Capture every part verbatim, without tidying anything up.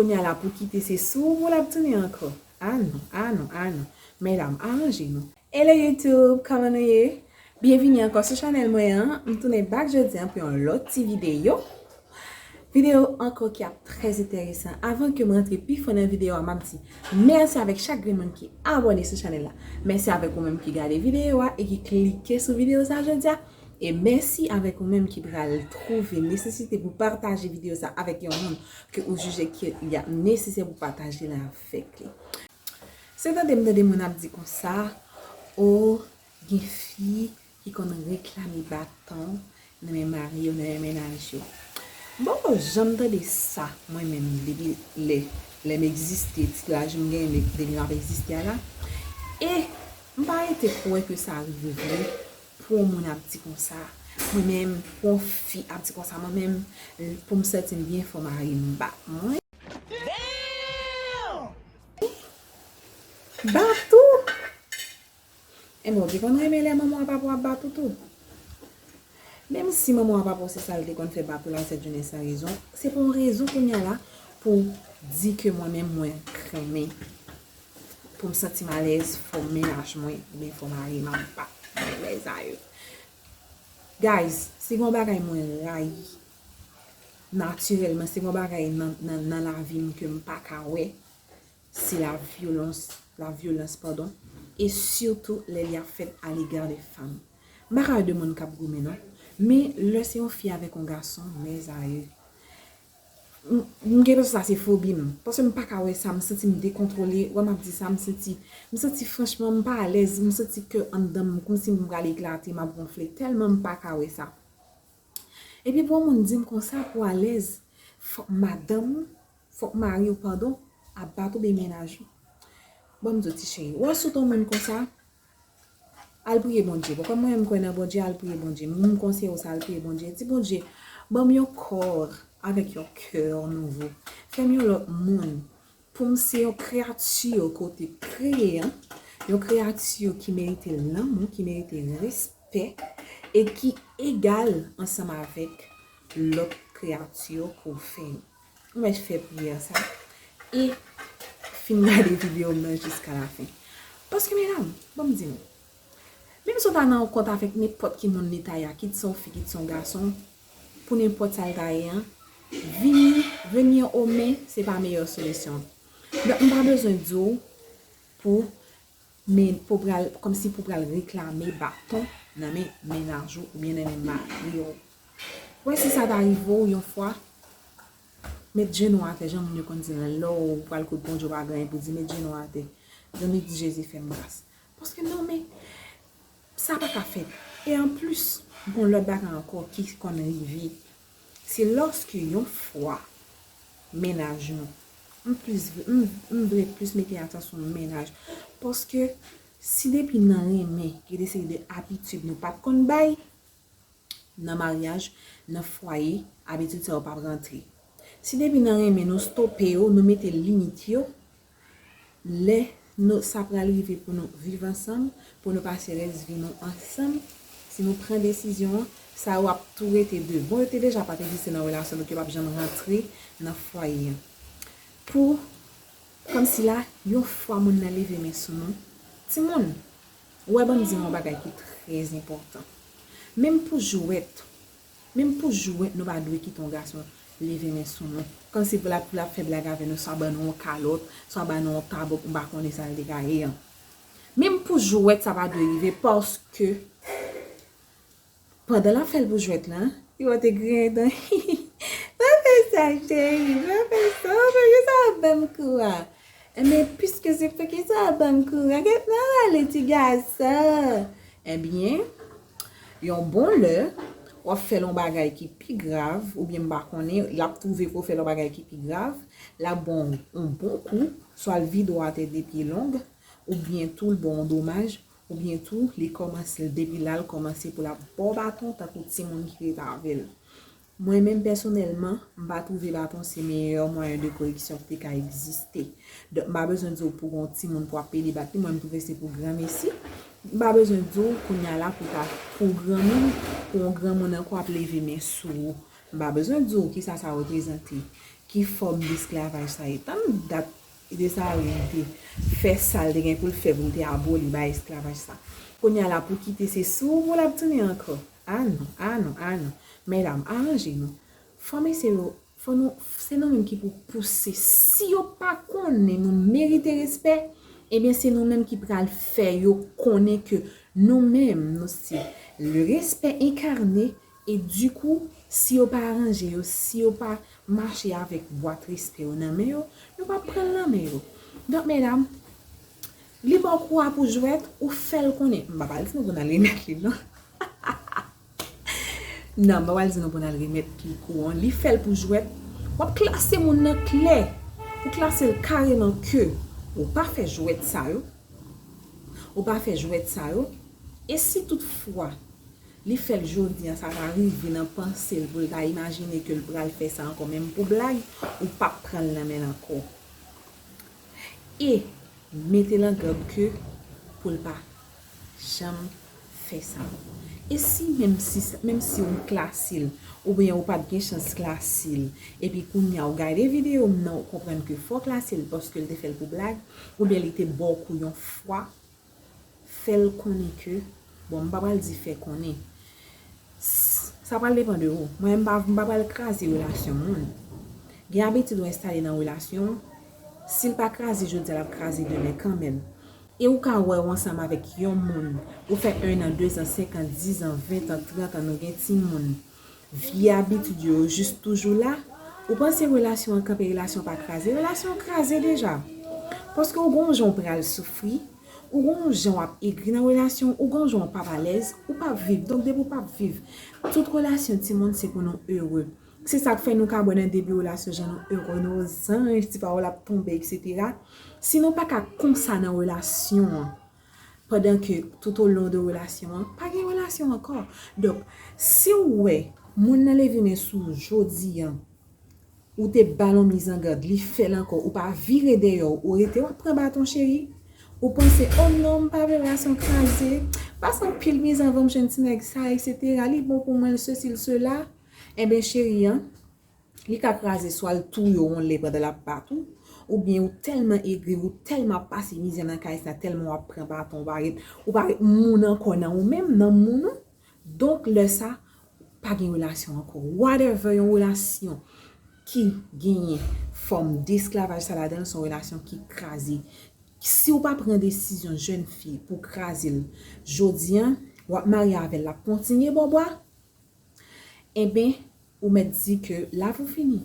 Kounye a la pou kite se sou ou pou l ap tounen ankò. A non, a non, a non. Medam, aranje nou. Hello YouTube, kòman nou ye? Byenvini ankò sou chanèl mwen an. M tounen back jodi an pou yon lòt ti videyo. Videyo ankò ki ap trè enteresan. Avan ke m rantre pi fon nan videyo a, m ap di mèsi avèk chak grenn moun ki abòne sou chanèl la. Mèsi avèk ou menm ki gade videyo a e ki klike sou videyo sa jodi a. E mèsi avèk ou menm ki pral twouve nesesite pou pataje videyo sa avèk yon moun ke ou jije ke li ap nesesè pou pataje l avèk li. Se tande m tande moun ap di konsa, o, gen fi ki konn reklame baton nan men mari yo, nan men mennaj yo. M poko janm tande sa, mwen menm, depi lè, lè m egziste, ti laj m genyen, depi m ap egziste a la. E m pa rete kwè ke sa rive vre pou yon moun ap di konsa. Mwen menm, pou yon fi ap di konsa, mwen menm, pou m santi m byen, fò mari m bat mwen. Bat ou? Enben, ou te konn renmen lè manman w ak papa w ap bat ou tou. Menm si manman w ak papa w se sa l te konn fè bat ou la sèt jounen san rezon, se pa yon rezon kounye a la pou w di ke mwen menm mwen renmen. Pou m santi m alèz, fò mennaj mwen, oubyen fò mari m ap bat mwen, lèzayè. Guys, si gen yon bagay mwen rayi, natirèlman, si gen yon bagay nan, nan, nan lavi m ke m pa ka wè, se la vyolans, la vyolans, padon, e sitou lè li ap fèt alega de fanm. M pa ka wè de moun k ap goumen, non. Men, lè se yon fi avèk yon gason, mèzayè. M, m gen enpresyon sa se fobi m. Paske m pa ka wè sa, m santi m dekontwole. Wè m ap di sa, m santi, m santi franchman, m pa alèz. M santi ke anndan m, kòmsi m pral eklate, m ap gonfle. Tèlman m pa ka wè sa. Epi pou yon moun di m konsa pou alèz, fòk madanm ou, fòk mari w, padon, ap bat ou oubyen mennaj ou. Ban m di w ti cheri, wè si w t yon moun konsa, al priye Bondye. Bon, kòm mwen menm m kwè nan Bondye, al priye Bondye. M konseye w sa, al priye Bondye. Di Bondye, ban m yon kò avèk yon kè nouvo. Fè m yon lòt moun. Pou m se yon kreyati ke w te kreye an, yon kreyati ki merite lanmou, ki merite respè, e ki egal ansanm avèk lòt kreyati ke w fè yo. Ou mèt fè priyè sa e fin gade videyo m nan jiska lafen. Paske, medam, ban m di nou, menm si w ta nan yon kont avèk nenpòt ki moun li ta ye a, kit se yon fi, kit se yon gason, pou nenpòt sa l ta ye an, vini, venir aux mains, se pa meyè solisyon. Donk, m pa bezwen di w pou men, pou pral, kòmsi pou pral reklame baton nan men mennaj ou oubyen nan men mari w. Wè, si sa ta rive w yon fwa, met jenou atè, jan moun yo konn di l, lè w pral kot Bondye, w pa gen anyen pou di, met jenou atè. Jan li di Jezi, fè m gras. Paske non, men, sa pa ka fèt. E anplis, gon lòt bagay ankò ki konn rive. Se lòske yon fwa mennaj nou, m plis, m, m vle plis mete aksan sou mennaj. Paske si depi nan renmen, gen de seri de abitid nou pa t konn bay, nan maryaj, nan fwaye, abitid sa yo p ap rantre. Si depi nan renmen nou stope yo, nou mete limit yo, lè nou, sa pral rive pou nou viv ansanm, pou nou pase rès vi nou ansanm, si nou pran desizyon an, sa yo ap tou rete de bon. Yo te deja pa t egziste nan relasyon, donk yo p ap janm rantre nan fwaye an. Pou, kòmsi la, yon fwa moun nan leve men sou nou, timoun, ou wè, ban m di nou yon bagay ki trè enpòtan. Menm pou jwèt, menm pou jwèt, nou pa dwe kite yon gason leve men sou nou. Kòmsi pou l ap, pou l ap fè blag avè nou, swa ban nou yon kalòt, swa ban nou yon tabòk, m pa konnen sa l te ka ye an. Menm pou jwèt, sa pa dwe rive, paske pandan l ap fè l pou jwèt la, li wè te griyen dan. Pa fè sa, cheri, pa fè sa. Oh, poukisa w ap ban m kou a? Enben, piske se poukisa w ap ban m kou a, kèt nan rale ti gason. Ebyen, yon bon lè, w ap fè l yon bagay ki pi grav, oubyen m pa konnen, l ap twouve ke w fè l yon bagay ki pi grav, l ap ba w yon bon kou, swa l vide w atè de pye long, oubyen tou l ba w yon domaj, oubyen tou li kòmanse, depi la l kòmanse pou l ap ba w baton tankou timoun ki rete avè l. Mwen menm pèsonèlman, m pa twouve baton se meyè mwayen de koreksyon ki te ka egziste. Donk, m pa bezwen di w pou gon timoun pou w ap pede bat li, mwen m twouve se pou granmesi. M pa bezwen di w kounye a la pou ta, pou granmoun, pou yon granmoun ankò ap leve men sou ou. M pa bezwen di w kisa sa reprezante. Ki fòm desklavaj sa ye? Tann dat Dessalines te fè sa l te gen pou l fè pou l te aboli bay esklavaj sa. Kounye a la pou kite se sou ou pou l ap tounen ankò. A non, a non, a non. Medam, aranje nou. Fò mesye yo, fò nou, se nou menm ki pou pouse. Si yo pa konnen nou merite respè, ebyen se nou menm ki pral fè yo konnen ke nou menm, nou se le respè enkarne, e dikou, si yo pa aranje yo, si yo pa mache avèk bwat respè yo nan men yo, yo p ap pran l nan men yo. Donk, medam, li ba w kou a pou jwèt, ou fè l konnen. M pa pral di nou pou n al remèt li, non. Non, m pa pral di nou pou n al remèt li kou an. Li fè l pou jwèt. W ap klase moun nan klè. Ou klase l kareman ke ou pa fè jwèt sa yo. Ou pa fè jwèt sa yo. E si toutfwa li fè l jodi a, sa ta rive nan panse l pou l ta imajine ke l pral fè sa ankò, menm pou blag, ou p ap pran l nan men l ankò. E mete l an gad ke pou l pa janm fè sa. E si menm si, menm si ou klase l, oubyen ou pa t gen chans klase l, epi kounye a ou gade videyo m nan, ou konprann ke fò w klase l paske l te fè l pou blag, oubyen li te ba w kou yon fwa, fè l konnen ke, bon, m pa pral di fè konnen. S-, sa pral depann de ou. Mwen, m pa, m pa pral kraze relasyon moun. Gen abitid ou enstale nan relasyon, si l pa kraze jodi a, l ap kraze demen kanmenm. E ou ka wè w ansanm avèk yon moun, ou fè en an, de zan, senk an, diz an, ven an, trant an, nou gen timoun. Vye abitid yo, yo jis toujou la. Ou panse relasyon an kanpe, relasyon pa kraze? Relasyon an kraze deja. Paske ou gon jan w pral soufri, ou gon jan w ap egri nan relasyon, ou gon jan w p ap alèz, ou p ap viv. Donk, depi w p ap viv, tout relasyon timoun se pou nou ere. Se sa k fè nou ka wè nan debi relasyon jan nou ere, nou zanj, ti pawòl ap tonbe, etsetera. Si nou pa ka konsa nan relasyon an, pandan ke tout o lon de relasyon an, pa gen relasyon ankò. Donk, si w wè moun nan leve men sou w jodi an, ou te ba l yon mizangad, li fè l ankò, ou pa vire dèyè w, ou rete w ap pran baton cheri, ou panse, oh non, m pa vle relasyon kraze, pase anpil mizè anvan m jwenn ti nèg sa, etsetera, li bon pou mwen, l sesi, l sela, enben cheri an, li ka kraze swa l touye w yon lè pandan l ap bat ou, oubyen ou tèlman egri, ou tèlman ap pase mizè nan kay sa, tèlman w ap pran baton, ou pa ret, ou pa ret moun ankò nan ou menm, nan moun ou. Donk, lè sa, pa gen relasyon ankò. Whatever, yon relasyon ki genyen fòm desklavaj sa ladan l, se yon relasyon ki kraze. Si w pa pran desizyon, jèn fi, pou kraze l jodi a, w ap marye avè l, l ap kontinye ba w bwa, enben, ou mèt di ke lavi w fini.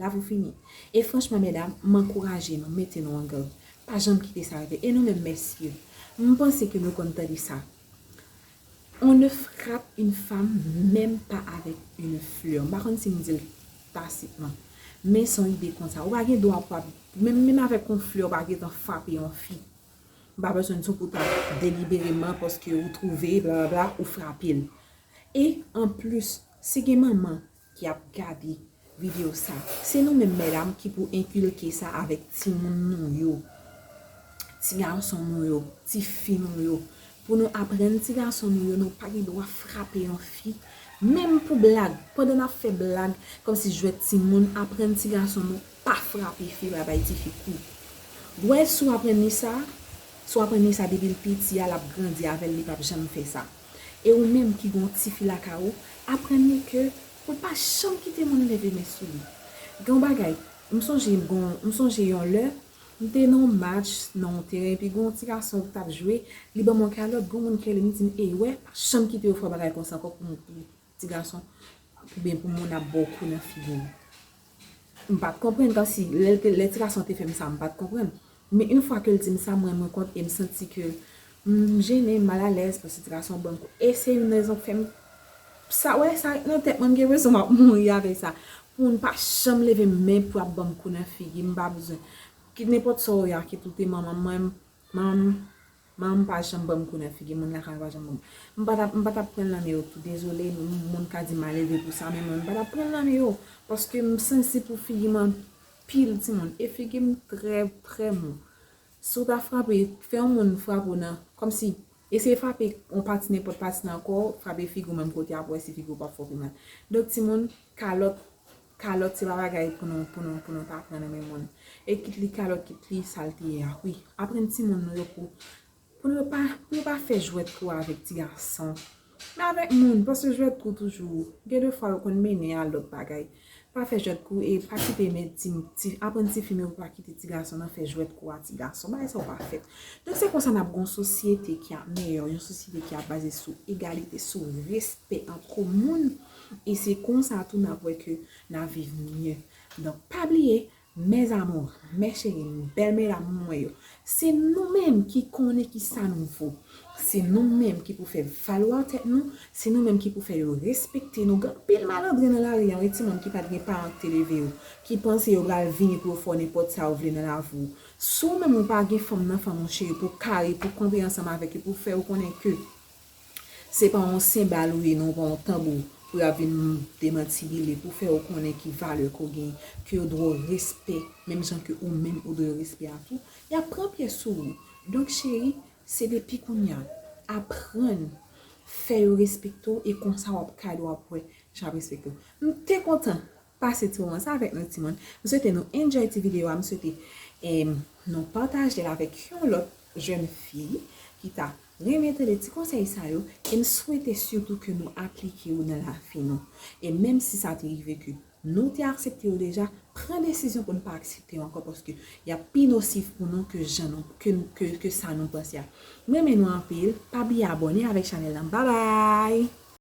Lavi w fini. E franchman, medam, m ankouraje nou, mete nou an gad. Pa janm kite sa rive. E nou menm, mesye, m panse ke nou konn tande sa. On ne frappe une femme même pas avec une fleur. M pa konn si m di l tasitman. Men se yon ide konsa. Ou pa gen dwa pou ap, menm, menm avèk yon flè, ou pa gentan frape yon fi. M pa bezwen di w pou ta delibereman, paske ou twouve, blablabla, ou frape l. E anplis, si gen manman ki ap gade videyo sa, se nou menm medam ki pou enkilke sa avèk timoun nou yo, ti gason nou yo, ti fi nou yo, pou nou aprann ti gason nou yo, nou pa gen dwa frape yon fi, menm pou blag, pandan n ap fè blag, kòmsi jwèt timoun, aprann ti gason nou pa frape fi, pa bay tifi kou. Ou wè, si w aprann li sa, si w aprann li sa depi l piti a, l ap grandi avè l, li p ap janm fè sa. E ou menm ki gen yon tifi lakay ou, aprann li ke pou l pa janm kite moun leve men sou li. Gen yon bagay, m sonje m gon, m sonje yon lè, m te nan yon match, nan yon teren, epi gen yon ti gason k t ap jwe, li ban m yon kalòt, gen yon moun ki rele m, li di m, ey, wè, pa janm kite yo fè yon bagay konsa ankò pou, pou ti gason, oubyen pou moun ap ba w kou nan figi w. M pa t konprann, kòmsi lè l te, lè ti gason te fè m sa, m pa t konprann. Men yon fwa ke l di m sa, m rann mwen kont e m santi ke m jennen, m malalèz, paske ti gason ban m kou. E se youn nan rezon k fè m, sa, wè, sa ret nan tèt mwen, m gen enpresyon m ap mouri avèk sa. Pou moun pa janm leve men pou y ap ban m kou nan figi, m pa bezwen. Kit nenpòt sa w ye a, kit ou te manman m, mwen, manman m, manman m pa janm ban m kou nan figi, moun lakay mwen pa janm ban m. M pa t ap, m pa t ap pran l nan men yo tou, dezole, moun ka di m malelve pou sa, men mwen, m pa t ap pran l nan men yo, paske m sansib pou figi m anpil, timoun, e figi m trè, trè mou. Si w ta frape, fè yon moun frape w nan, kòmsi, eseye frape yon pati, nenpòt pati nan kò w, frape figi w menm kote a pou w wè si figi w p ap fè w pi mal. Donk, timoun, kalòt, Kalòt se pa bagay pou nou, pou nou, pou nou ta pran nan men moun. E kit li kalòt, kit li sa l te ye a, wi. Aprann timoun nou yo pou, pou nou pa, pou yo pa fè jwèt twò avèk ti gason. Men avèk moun, paske jwèt twò toujou, gen de fwa yo konn mennen a lòt bagay. Pa fè jwèt twò e pa kite men ti, ti, aprann tifi men pou pa kite ti gason nan fè jwèt twò a ti gason. Bagay sa yo pa fèt. Donk se konsa n ap gen yon sosyete ki ap meyè, yon sosyete ki ap baze sou egalite, sou respè ant moun. E se konsa tou n ap wè ke n ap viv mye. Donk pa bliye, mes amours, mes chéries, bèl medam mwen yo, se nou menm ki konnen ki sa nou vo. Se nou menm ki pou fè valwa tèt nou, se nou menm ki pou fè yo respekte nou. Gen anpil malandren nan lari a, yon timoun ki pa t gen paran ki te leve yo, ki panse yo pral vini pou yo fè w nenpòt sa yo vle nan lavi w. Si w menm ou pa gen fanm nan fanm ou cheri pou w kare, pou w kanpe ansanm avèk yo, pou fè yo konnen ke se pa yon senbal ou ye, non, ou pa yon tanbou pou y ap vin demantibile, pou fè w konnen ki valè ke w gen, ke yo dwe w respè, menm jan ke ou menm ou dwe yo respè a tou, y ap pran pye sou ou. Donk, cheri, se depi kounye a, aprann fè yo respekte w, e konsa w ap ka, w ap wè jan y ap respekte w. M te kontan pase ti moman sa avèk nou timoun. M swete nou enjoy ti videyo a. M swete em, nou pataje l avèk yon lòt jèn fi ki ta renmen tande ti konsèy sa yo. E m swete sitou ke nou aplike yo nan lavi nou. E menm si sa te rive ke nou te aksepte yo deja, pran desizyon pou n pa aksepte yo ankò paske y ap pi nosif pou nou ke jan nou, ke, ke, ke sa nou panse a. M renmen nou anpil. Pa bliye abòne avèk chanèl lan. Babay!